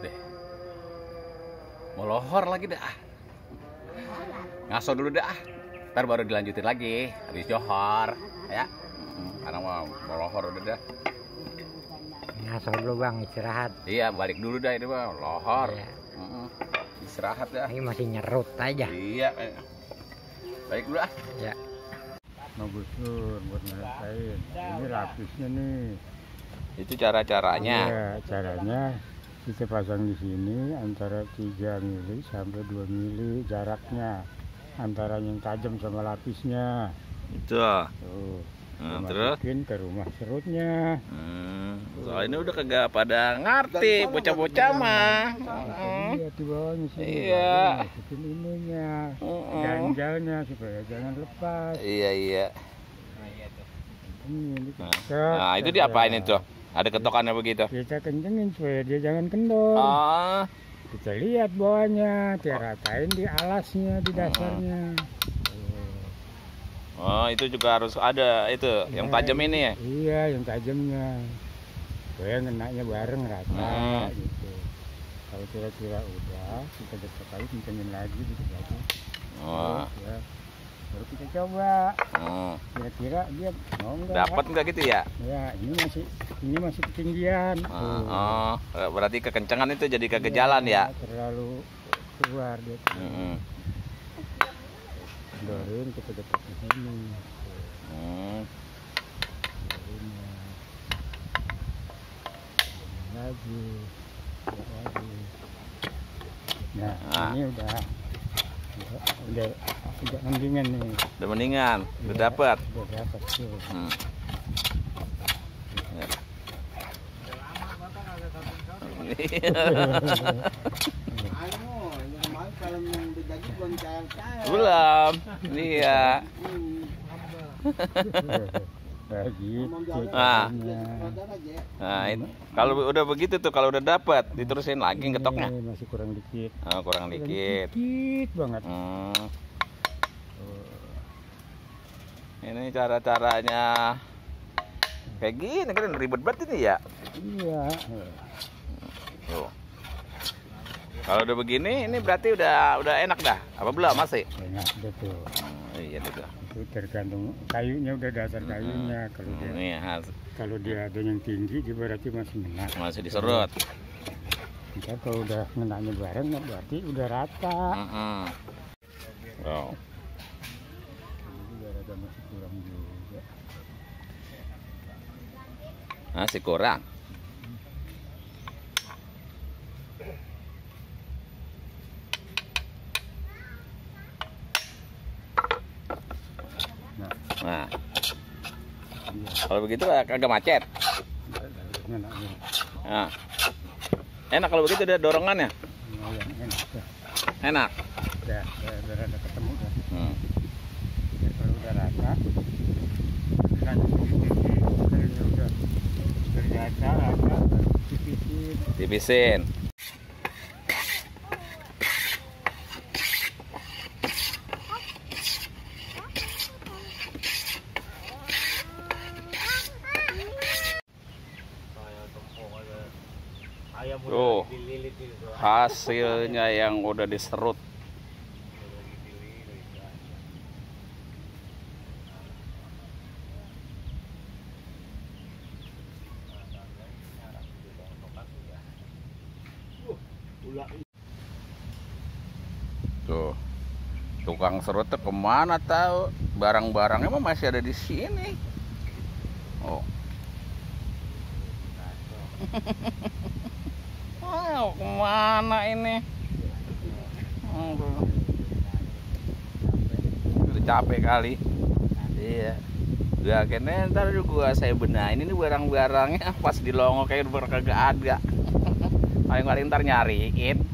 deh. Mau lohor lagi dah. Ngaso dulu dah. Ntar baru dilanjutin lagi habis johor ya. Karena mau lohor udah dah. Ngaso dulu bang, istirahat. Iya, balik dulu dah itu bang, lohor. Iya. Istirahat dah. Ini masih nyerut aja. Iya. Balik dulu ah. Ya. Mau gusur buat ngerasain. Ini lapisnya nih. Itu cara-caranya. Iya, caranya kita pasang di sini antara 3 mili sampai 2 mili jaraknya antara yang tajam sama lapisnya. Itu. Tuh. Nah, terus Masukin ke rumah serutnya. soalnya udah kagak pada ngerti bocah-bocah mah. Iya di bawahnya sini. Iya. Baru masukin ininya, ganjalnya supaya jangan lepas. Iya. Ini Nah, itu diapain itu? Ada ketokannya begitu. Kita kencengin supaya dia jangan kendor. Oh, Kita lihat bawahnya, kita ratain di alasnya, di dasarnya. oh itu juga harus ada itu yang tajam ini ya. Iya, yang tajamnya. Supaya ngenaknya bareng rata gitu. Kalau kira-kira udah, kita dekat lagi, kencengin lagi, dikit lagi. Oh. Terus, ya. Baru kita coba. Kira-kira dia mau nggak? Dapat nggak gitu ya? Ya, ini masih ketinggian. Oh, berarti kekencangan itu jadi kagak Iya, jalan ya? Terlalu keluar dia. Dorin kita dekat di sini. Dorin ya. Lagi. Nah, ini udah mendingan nih. Udah mendingan, udah dapat. Udah dapat tuh. Belum, iya. Nah, gitu. Nah, kalau udah begitu tuh, kalau udah dapat, diterusin lagi ngetoknya. Ini masih kurang dikit. Oh, kurang dikit. Dikit banget. Ini cara-caranya kayak gini kan ribet banget ini ya. Iya. Tuh. Kalau udah begini, ini berarti udah enak dah. Apa belum masih? Enak betul. Iya betul. Itu tergantung kayunya, udah dasar kayunya. Kalau dia ada yang tinggi, dia berarti masih enak. Masih diserut. Ntar kalau udah ngenaknya bareng, berarti udah rata. Oh. Jadi rada masih kurang juga. Masih kurang. Nah, kalau begitu agak macet. Ngenaknya Nah, enak kalau begitu ada dorongannya. lumayan enak. Enak. Udah rada ketemu dah. Ya, kalau udah rata, kayunya udah terbiasa rata, dipipisin. Tipisin. Tuh, hasilnya yang udah diserut. Tuh, tukang serut tuh kemana tahu? Barang-barangnya mah masih ada di sini. Oh. Oh, kemana ini? Udah capek kali. Iya. Udah kayaknya ntar juga saya benahin ini barang-barangnya pas dilongok kayak udah kagak ada. Paling ntar nyariin.